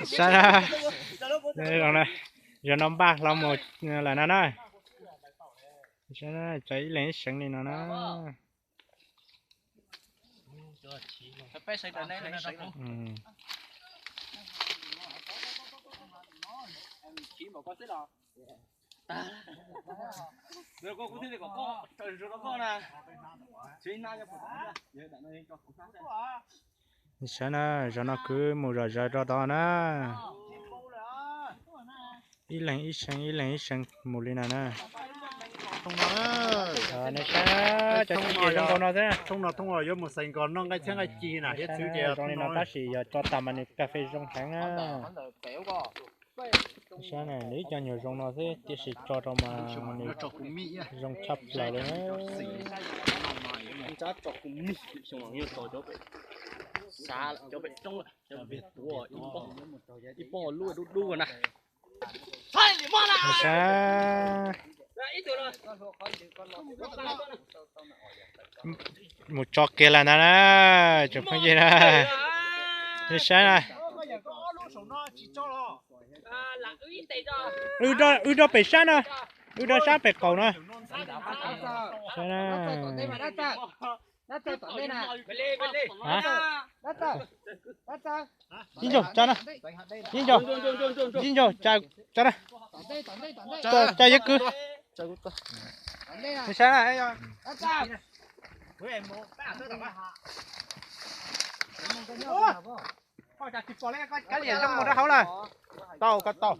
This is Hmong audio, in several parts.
Saib na, zaum no npaj hlo mus lawm no na. Saib na, tso ib leeg ib seev li no na. Saib na, zaum no kwv mus zom zaws rau tod na. Ib leeg ib seev, ib leeg ib seev mus li no na. Nej saib, cov tshoob no zoo nkaus no xwb. Thoob no thoob no yuav mus xais nkos noj nqaij txhiab nqaij ci na, thiab txwv ces zoo li no tab sis yog tso tas mas nws kas fes zoo heev na. Saib na, nws ib co nyuag zoo no xwb tiam sis tso rau mas nws zoo tshaj plaws li na. Ib pob lub dub dub na. Saib, mus tso kiag lawm ntag na, tsoom phooj ywg na. Nej saib na. Wb rau pem sab no, wb rau sab pem qaum no. Saib na. Ib ntsaug tso na, ib ntsaug, ib ntsaug tso na, tso yawg kwv. Saib na, kav liam zoo mus rau hauv lawm. Tau, koj tau.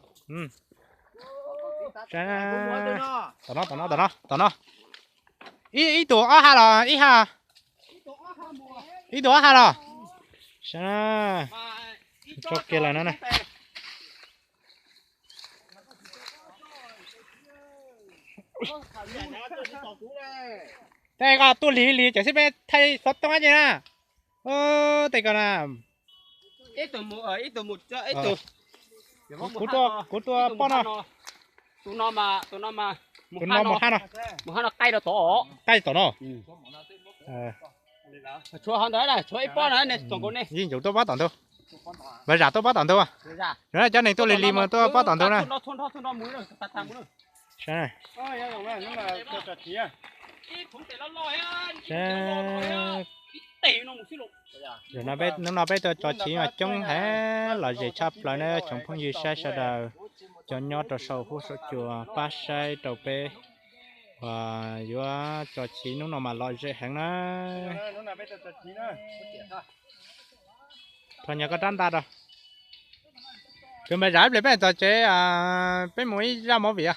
Tom no, tom no, tom no, tom no. Ib tug ob ha los ib ha? Ib tug ob ha los? Saib na, tso kiag lawm no na. Tej koj tuaj lig lig ces xib peb thaij xov tooj ces na. Tej koj na. Kuv tuaj pob no. Tus no mus ha no. Qaij tom no. Tshuav ib pob no, yeej ncaus tuaj pob tom ntug. Mas zam tuaj pob tom ntug. Cov neeg tuaj lig lig mus tuaj pob tom ntug na. Zaum no peb tuaj tso chiv mas coob heev, lom zem tshaj plaws na tsoom phooj ywg saib sawv daws, cov nyob rau saum huab saum cua pab saib rau peb uas yuav tso chiv hnub no mas lom zem heev na. Thov nyob koj rab ntaj rau. Tus npawg zam ib pliag peb txog tsev, peb mus ib zaj movie.